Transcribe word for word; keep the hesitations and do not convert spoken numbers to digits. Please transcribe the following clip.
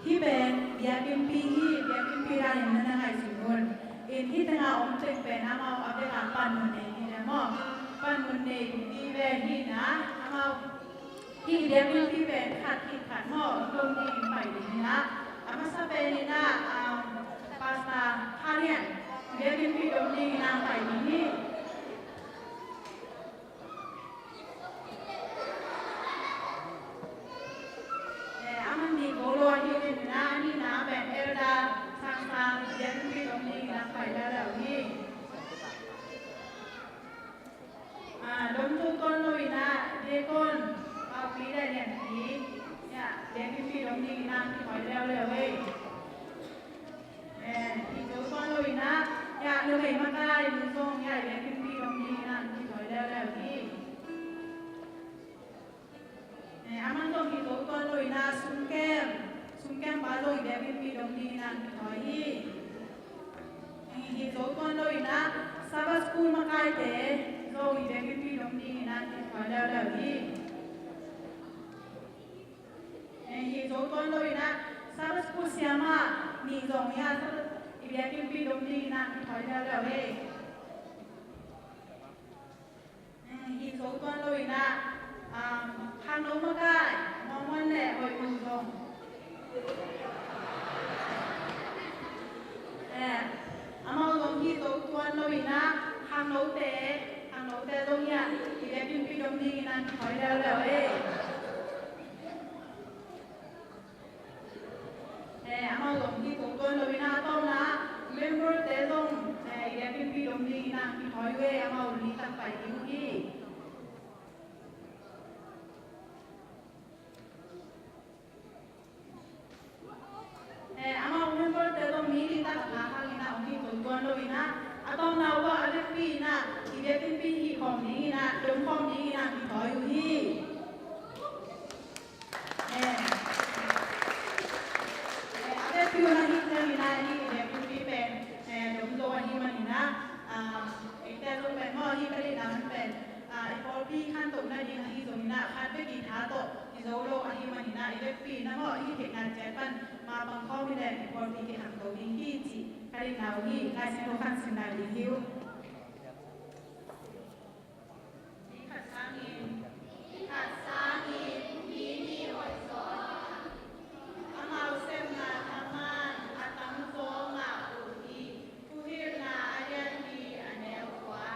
Hih pen biakinnpi hi, biakinnpi danin na na ngaihsun un. In hih tengah om teng pen amau a vekah panmun nei hi leh maw. Panmun nei ding hi ve hi na, amau hih biakinnpi pen khat khit khat maw, dom dingin pai ding hi na. A masa pen in ah, um, Pastor Kha Lian, biakinnpi dom dingin ah pai ding hi. Eh, aman nih go lo ahi in ah, a nihna pen Elder Sang Sang, biakinnpi dom dingin ah pai leuleu hi. Ah, dom zo tuan lo in ah, Deacon Paupi le Lianpi, ya, biakinnpi dom dingin ah kithawi leuleu ei. Eh, hih zo tuan lo in ah, ya, numei makai nu zong, ya, biakinnpi dom dingin ah kithawi leuleu hi. Eh, aman zong hih zo tuan lo in ah, sumkem, sumkem pa zong biakinnpi dom dingin ah kithawi hi. Eh, hih zo tuan lo in ah, Sabbath School makaite zong biakinnpi dom dingin ah kithawi leuleu hi. Eh, hih zo tuan lo in ah, Sabbath School siamah nih zong in ah, Sabbath i biakinnpi dom dingin ah kithawi leuleu hi. Eh, hih zo tuan lo in ah, um, khangno makai, Mormon le Hoih Nu zong. Eh, amau zong hih zo tuan lo in ah, khangnote, khangnote zong in ah, i biakinnpi dom dingin ah kithawi leuleu hi. Eh, amau zong hih zo tuan lo in ah, a tawpna, member-te zong, eh, i biakinnpi dom dingin ah kithawi uh hi, amau li tak pai ding uh hi. Eh, amau member-te zong mi li tak a hang in ah, hih zo tuan lo in ah, a tawpna uh ah a vekpi in ah, i biakinnpi hih khawm dingin ah, dom khawm dingin ah kithawi uh hi. Eh, eh, a vekpi un ah hih ciangin ah, hih biakinnpi pen, eh, dom zo ahih manin ah, ah, eite zong pen maw, hih ka deihna man pen, ah, i pawlpi khantohna ding ahi zongin ah, khat bek i tha tawh i zo lo ahih manin ah, i vekpi in ah maw, hih theihna ciat pan mapang khawm hi leh i pawlpi kikhanto ding hi cih ka deihna uh hi. Lai Siangtho khan sim lai ding hi uh. Ni khat sangin, ni khat sangin mi nih hoih zaw a, amau sepna thaman a tam zaw mah uh hi. Thuhilhna a lianpi a neu kua.